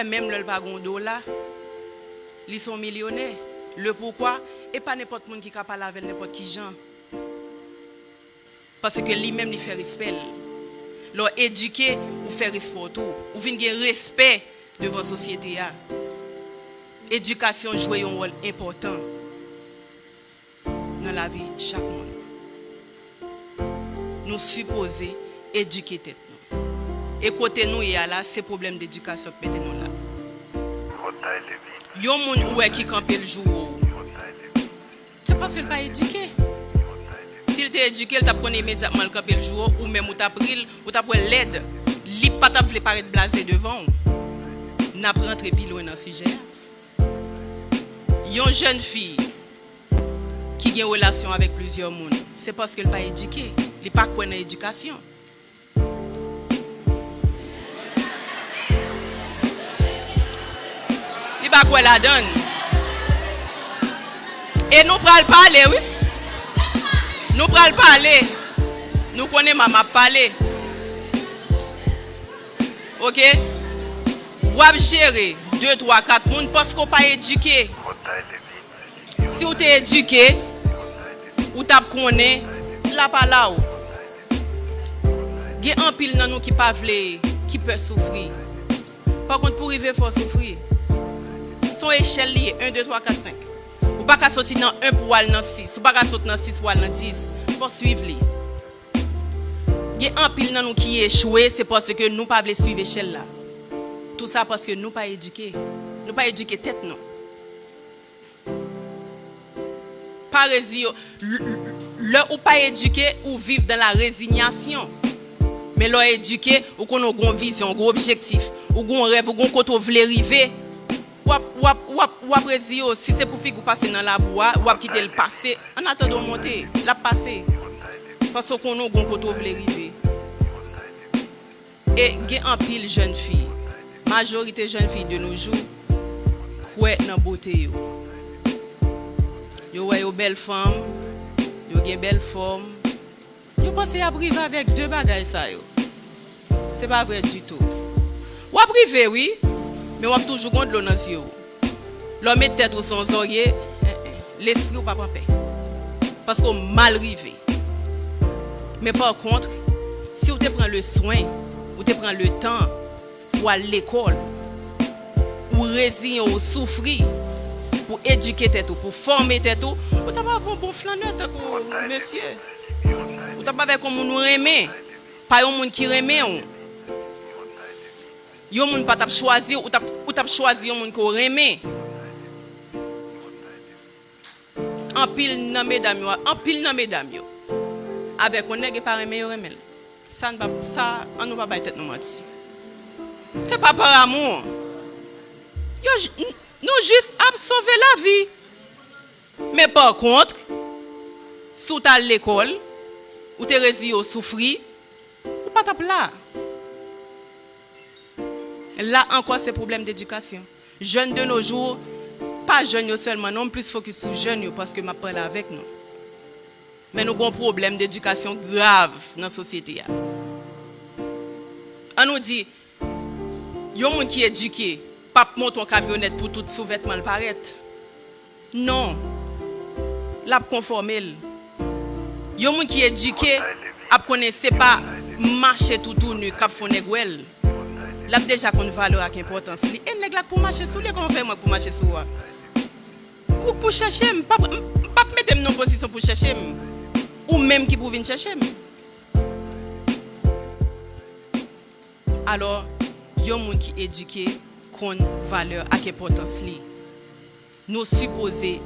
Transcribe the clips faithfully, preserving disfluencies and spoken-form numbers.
Menm lè l pa gen yon dola, li se yon milyonè. Le poukwa, e pa nenpòt moun ki ka pale avè l nenpòt ki jan. Paske li menm li fè respè l. Lè w edike, ou fè respè w tou. Ou vin gen respè devan sosyete a. Edikasyon jwe yon wòl enpòtan nan lavi chak moun. Nou sipoze edike tèt nou. E kote nou ye a la, se pwoblèm dedikasyon k mete nou la. Yon moun ou wè ki kanpe l joure w, se paske l pa edike. Si l te edike, l t ap konnen imedyatman l kanpe l joure w, ou menm ou t ap ri l, ou t ap wè l lèd. Li pa t ap vle parèt blaze devan w. N ap rantre pi lwen nan sijè a. Yon jèn fi ki gen relasyon avèk plizyè moun, se paske l pa edike. Li pa kwè nan edikasyon. Li pa kwè ladan l. E nou pral pale, wi. Nou pral pale. Nou konnen mama ap pale. Oke? W ap jere de, twa, kat moun paske w pa edike. Si w te edike, ou t ap konnen, la pa la w. Gen anpil nan nou ki pa vle, ki pè soufri. Pa kont, pou rive fò w soufri. Se yon echèl li ye, en, de, twa, kat, senk. Ou pa ka soti nan en pou w al nan sis. Ou pa ka sot nan sis pou w al nan dis. Fò w swiv li. Gen anpil nan nou ki echwe, se paske nou pa vle swiv echèl la. Tou sa paske nou pa edike. Nou pa edike tèt nou. Pa reziye w. L-, l-, lè ou pa edike, ou viv dan la rezinyasyon. Men lè w edike, ou konnen w gen yon vizyon, w gen yon objektif, ou gen yon rèv, ou gen yon kote w vle rive. W ap, w ap, w ap, w ap reziye w. Si se pou figi w pase nan labou a, w ap kite l pase. Annatandan w monte, l ap pase. Paske w konnen w gen yon kote w vle rive. E gen anpil jèn fi, majorite jèn fi de nos jours, kwè nan bote yo. Yo wè yo bèl fanm, yo gen bèl fòm. Yo panse y ap rive avèk de bagay sa yo. Se pa vrè ditou. W ap rive, wi, men w ap toujou gen dlo nan zye w. Lè w met tèt ou sou yon zòrye, en, en, lespri w p ap anpè. Paske w mal rive. Men pa kont, si w te pran le swen, ou te pran le tan pou w al lekòl, ou reziyen w, ou soufri pou edike tèt ou, pou fòme tèt ou, ou t ap avè yon bon flannè tankou mesye. Ou t ap avèk yon moun ou renmen, pa yon moun ki renmen w. Yon moun pa t ap chwazi w, ou t ap, ou t ap chwazi yon moun ke w renmen. Anpil nan medam yo, anpil nan medam yo, avèk yon nèg e pa renmen yo renmen l. Sa n pa, sa, an nou pa bay tèt nou manti. Se pa par amour. Yo j-, n-, nou jis ap sove lavi. Men pa kont, si w t al lekòl, ou te reziye w soufri, ou pa t ap la. La ankò, se pwoblèm dedikasyon. Jèn de nos jours, pa jèn yo sèlman non, m plis fokis sou jèn yo paske m ap pale avèk nou. Men nou gen yon pwoblèm dedikasyon grav nan sosyete a. An nou di, yon moun ki edike p ap monte yon kamyonèt pou tout souvètman l parèt. Non. L ap konfòme l. Yon moun ki edike ap konnen se pa mache toutouni k ap fè yon nèg wè l. L ap deja konn valè ak enpòtans li. E nèg la k pou mache sou li, kòman fè mwen k pou mache sou ou a? Ou k pou chèche m, m p ap, m p ap mete m nan yon pozisyon pou chèche m. Ou menm ki pou vin chèche m. Alò, yon moun ki edike konn valè ak enpòtans li. Nou sipoze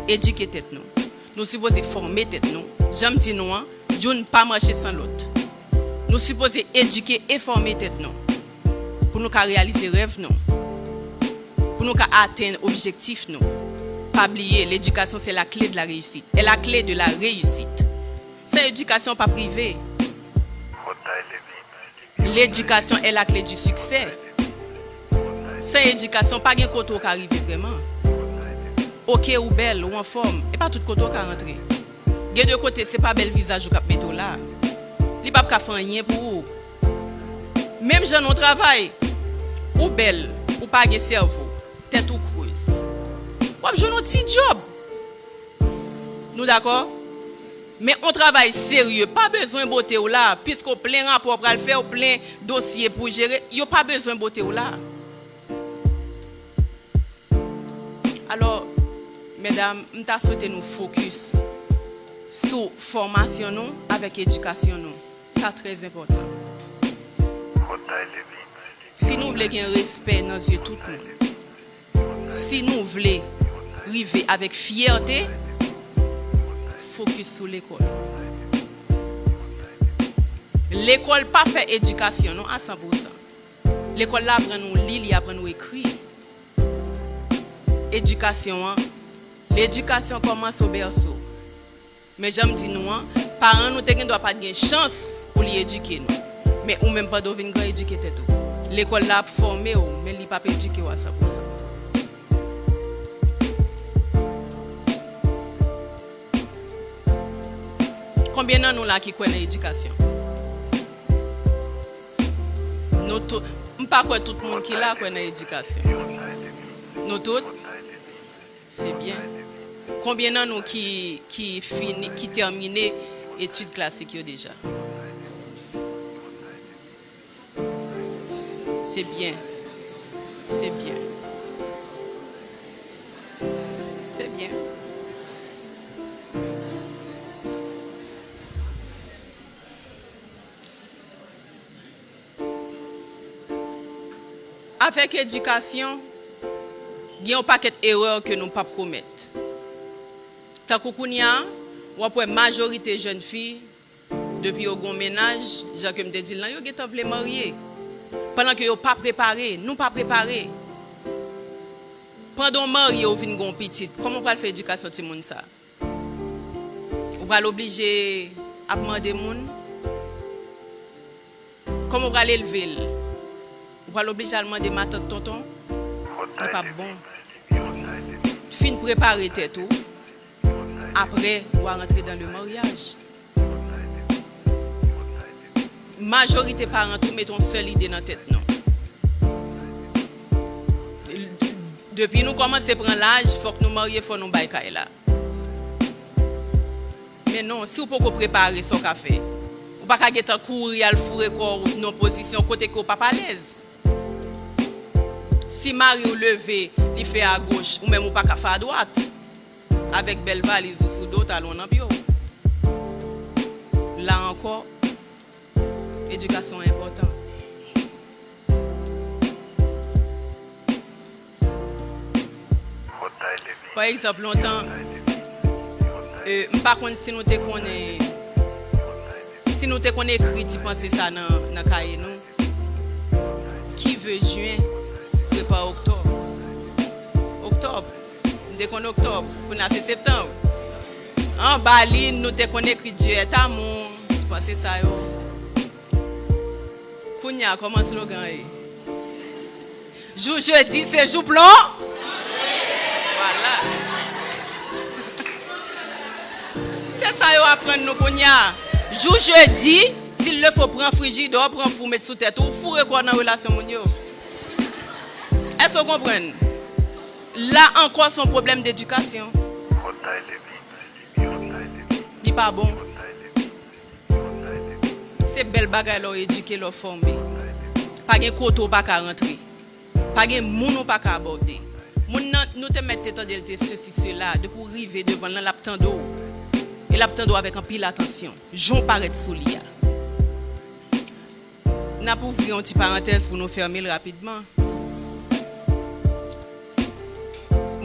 edike tèt nou. Nou sipoze fòme tèt nou. Jan m di nou an, youn pa mache san lòt. Nou sipoze edike e fòme tèt nou pou nou ka reyalize rèv nou, pou nou ka atenn objektif nou. Pa bliye, l'éducation, c'est la clé de la réussite. Est la clé de la réussite. San edikasyon, w p ap rive. L'éducation est la clé du succès. San edikasyon, pa gen kote w ka rive vrèman. Oke, ou bèl, ou anfòm, e pa tout kote w ka rantre. Gen de kote, se pa bèl vizaj ou k ap mete w la. Li p ap ka fè anyen pou ou. Menm jan nan yon travay, ou bèl, ou pa gen sèvo, tèt ou krez, w ap jwenn yon ti djòb. Nou dakò? Men yon travay serye, pa bezwen bote w la, piske w plen rapò w pral fè, w plen dosye pou jere, yo pa bezwen bote w la. Alò, medam, m ta swete nou fokis sou fòmasyon nou avèk edikasyon nou. Sa trè enpòtan. Si nou vle gen respè nan zye tout moun, si nou vle rive avèk fyète, fokis sou lekòl. Lekòl pa fè edikasyon non a san pou san. Lekòl la aprann ou li, li aprann ou ekri. Edikasyon an, ledikasyon kòmanse o bèso. Men jan m di nou an, paran nou te gen dwa pa t gen chans pou li edike nou. Men ou menm pandan w vin gran edike tèt ou. Lekòl la ap fòme w, men li p ap edike w a san pou san. Konbyen nan nou la ki kwè nan edikasyon? Nou tout, m pa kwè tout moun ki la kwè nan edikasyon. Nou tout? Se byen. Konbyen nan nou ki, ki fini, ki tèmine etid klasik yo deja? Se byen. Se byen. Se byen. Avèk edikasyon, gen yon pakèt erè ke nou p ap komèt. Tankou kounye a, w ap wè majorite jèn fi, depi yo gen yon mennaj, jan ke m te di l lan, yo gentan vle marye. Pandan ke yo pa prepare, nou pa prepare. Pandan w marye, ou vin gen yon pitit, kòman w pral fè edikasyon timoun sa? Ou pral oblije ap mande moun? Kòman w pral elve l? Ou pral oblije al mande matant, tonton? Li p ap bon. Fin prepare tèt ou, apre w a rantre dans le mariage. Majorite paran tou mete yon sèl ide nan tèt nou. Depi nou kòmanse pran laj, fòk nou marye, fò nou bay kay la. Men non, si w poko prepare, sa w ka fè? Ou pa ka gentan kouri al foure kò w nan pozisyon kote ke w p ap alèz. Si mari w leve, li fè agoch, ou menm ou pa ka fè adwat. Avèk bèl valiz ou sou do, talon nan pye w. La ankò, edikasyon an enpòtan. Pa egzanp, lontan, e, m pa konn si nou te konnen, si nou te konn ekri ti panse sa nan, nan kaye nou. Qui veut juin prépare octobre. Oktòb. M te konn oktòb. Kounye a se septanm. Anba li, nou te konn ekri Dieu est amour. Ti panse sa yo. Kounye a, kòman slogan an ye? Jou jedi, se jou plon? Vwala. Se sa yo aprann nou kounye a. Jou jedi, s'il le faut, pran frijidè, pran fou, met sou tèt ou, foure kò w nan relasyon moun yo. Èske w konprann? La ankò, se yon pwoblèm dedikasyon. Li pa bon. Se bèl bagay lè w edike, lè w fòme. Pa gen kote w pa ka rantre. Pa gen moun ou pa ka abòde. Moun nan, nou te mèt te tande l te sesi, sela. Depi w rive devan l lan, l ap tande w. E l ap tande w avèk anpil atansyon. Jan w parèt sou li a. N ap ouvri yon ti parantèz pou nou fèmen l rapidman.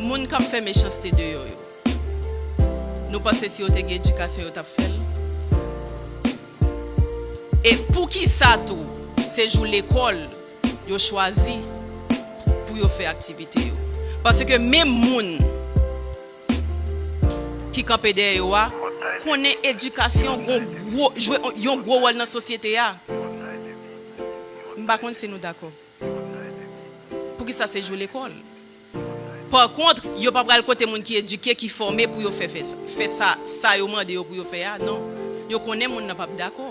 Moun k ap fè mechanste deyò yo, nou panse si yo te gen edikasyon, yo t ap fè l? E poukisa tou, se jou lekòl yo chwazi pou yo fè aktivite yo? Paske menm moun ki kanpe dèyè yo a konnen edikasyon gon gwo, jwe yon gwo wòl nan sosyete a. M pa konn si nou dakò. Poukisa se jou lekòl? Pa kont, yo pa pral kote moun ki edike, ki fòme pou yo fè, fè, fè sa, sa yo mande yo pou yo fè a, non. Yo konnen moun nan p ap dakò.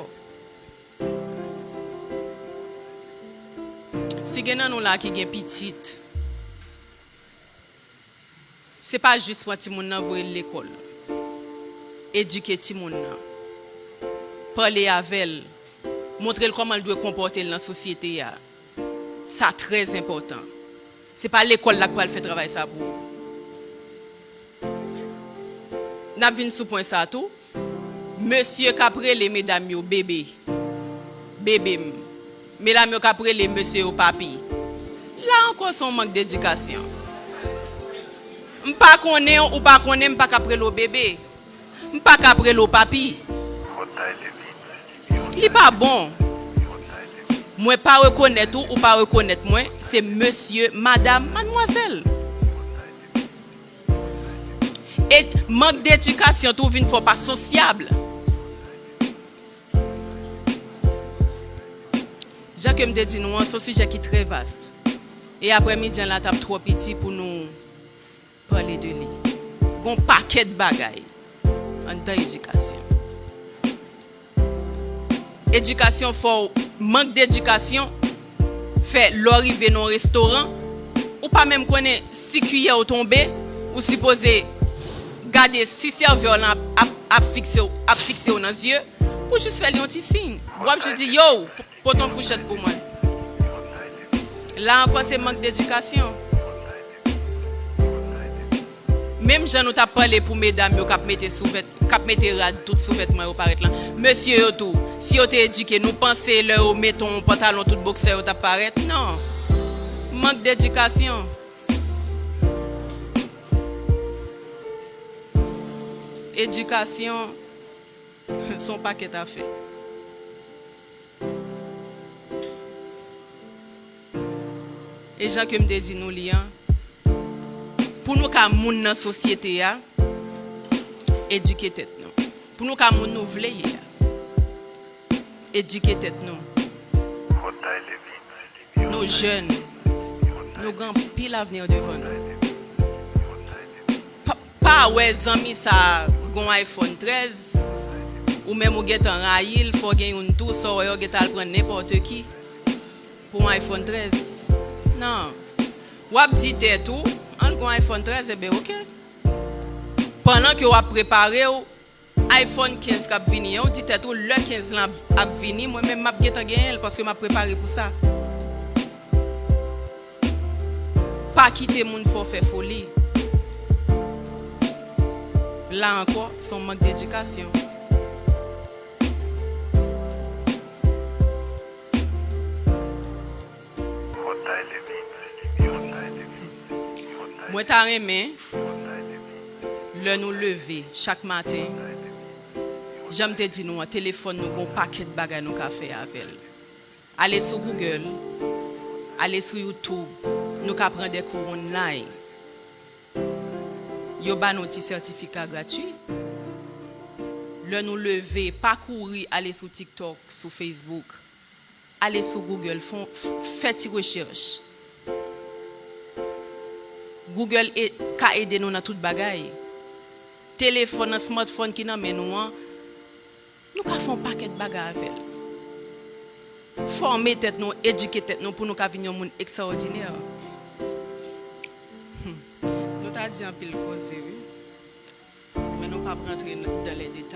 Si gen nan nou la ki gen pitit, se pa jis pran timoun nan voye l lekòl. Edike timoun nan. Pale avè l. Montre l kòman l dwe konpòte l nan sosyete a. Sa trè enpòtan. Se pa lekòl la k pral fè travay sa pou ou. N ap vin sou pwen sa tou. Mesye k ap rele medam yo bebe. Bebe m. Medam yo k ap rele mesye yo papi. La ankò, se yon mank dedikasyon. M pa konnen w, ou pa konnen m, m pa ka ap rele w bebe. M pa ka ap rele w papi. Li pa bon. Mwen pa rekonèt ou, ou pa rekonèt mwen, se mesye, madam, madmwazèl. E mank dedikasyon tou vin fè w pa sosyab. Jan ke m te di nou an, se yon sijè ki trè vast. E aprèmidi an la t ap twò piti pou nou pale de li. Gon pakèt bagay anndan edikasyon. Edikasyon fè w, mank dedikasyon fè lè w rive nan yon restoran, ou pa menm konnen si kiyè w tonbe, ou sipoze gade si sèvè w lan ap, ap, ap fikse w, ap fikse w nan zye, pou jis fè li yon ti siy. W ap jis di, yo, pote yon fouchèt pou mwen. La ankò, se mank dedikasyon. Menm jan nou t ap pale pou medam yo k ap mete souvèt, k ap mete rad tout sou vètman yo parèt lan. Mesye yo tou, si yo te edike, nou panse lè yo mete yon pantalon tout boksè yo t ap parèt? Non. Mank dedikasyon. Edikasyon, se yon pakèt afè. E jan ke m te di nou li an, pou nou ka moun nan sosyete a, edike tèt nou. Pou nou ka moun nou vle ye a, edike tèt nou. Nou jèn, nou gen anpil avni devan nou. Pa, pa wè zanmi sa a gen yon iPhone trèz, ou menm ou gentan rayi l, fò w gen youn tou, sa w wè yo gentan al pran nenpòt ki pou yon iPhone trèz. Non. W ap di tèt ou, an l gen yon iPhone trèz, enben oke. Pandan ke w ap prepare w, iPhone kenz k ap vini an, ou di tèt ou, lè kenz lan ap, ap vini, mwen menm m ap gentan genyen l, paske m ap prepare pou sa. Pa kite moun fè w fè foli. La ankò, se yon mank dedikasyon. Mwen ta renmen, lè nou leve chak maten, jan m te di nou an, telefòn nou gen yon pakèt bagay nou ka fè avè l. Ale sou Google, ale sou YouTube, nou ka pran de kou online. Yo ba nou ti sètifika gratui. Lè nou leve, pa kouri ale sou TikTok, sou Facebook. Ale sou Google, fè, fè ti rechèch. Google e, ka ede nou nan tout bagay. Telefòn nan, smartphone ki nan men nou an, nou ka fè yon pakèt bagay avè l. Fòme tèt nou, edike tèt nou pou nou ka vin yon moun ekstraòdinè. Hmm. Nou ta di anpil koze, wi. Men nou p ap rantre nan, dans les détails.